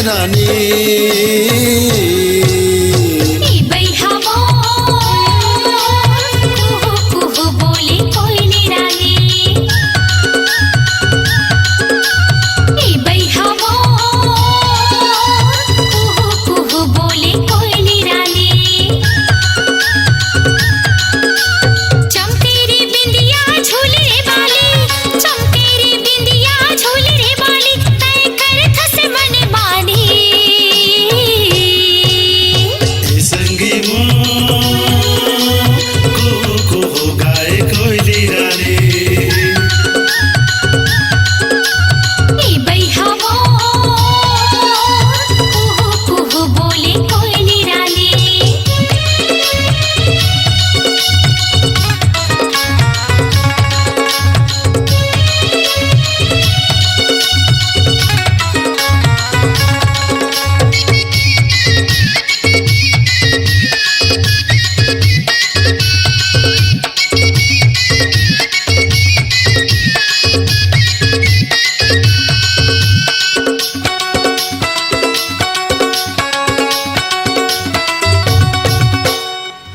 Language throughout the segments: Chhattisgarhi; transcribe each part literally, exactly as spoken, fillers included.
रानी। ए बइहा वो, कुहू कुहू बोले कोइली रानी। ए बइहा वो, कुहू कुहू बोले कोइली रानी। चमकेरी बिंदिया झूले रे बाली, चमकेरी बिंदिया झूले रे बाली, तय कर थस मन मानी। ए संगी मो, कुहू कुहू गाए कोइली रानी। ए बइहा वो, कुहू कुहू बोले कोइली रानी।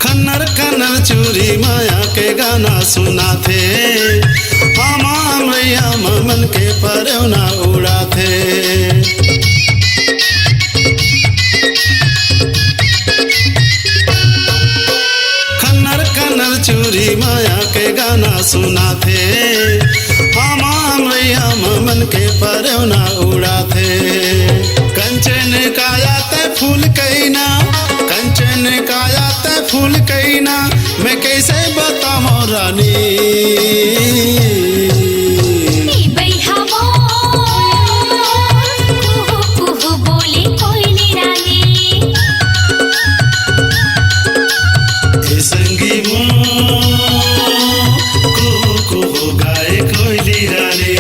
खन्नर खन्नर चूरी माया के गाना सुनाथे, आमा अमरैया म मन के परेवना उड़ाथे। खन्नर खन्नर चूरी माया के गाना सुनाथे, आमा अमरैया म मन के परेवना उड़ाथे। कंचन काया तै फूल कइना, कंचन काया तै फूल कइना, मैं कइसे बतावं रानी। ए बइहा वो, कुहू कुहू बोले कोइली रानी। ए संगी मो, कुहू कुहू गाए कोइली रानी।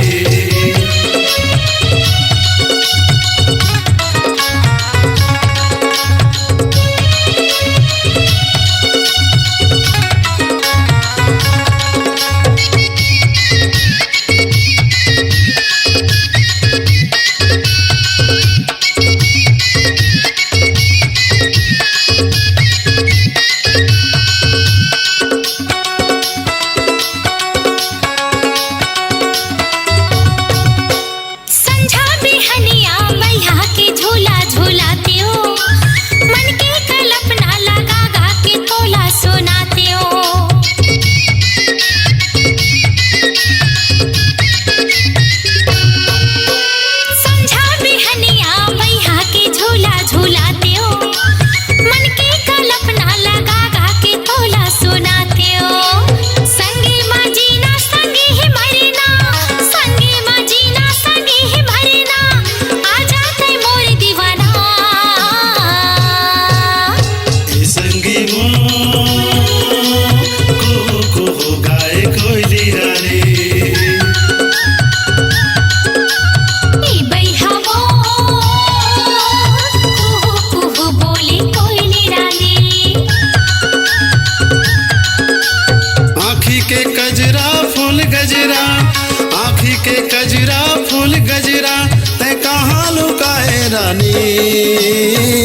संझा बिहनिया बइहा के झूला झूलातेंव, मन के कल्पना लगा गा के तोला सुनातेंव। संझा बिहनिया बइहा के झूला झूलातेंव, मन के कल्पना लगा गा के तोला सुनातेंव। संगे मा जीना, संगे ही मरना, संगे मा जीना, संगे ही मरना, आ जा तै मोर दीवाना। ए संगी मो, कुहू कुहू गाए कोइली रानी। ए बइहा वो, कुहू कुहू बोले कोइली रानी। आँखी के कजरा फूल गजरा, आँखी के कजरा फूल गजरा, तै कहाँ लुकाए रानी।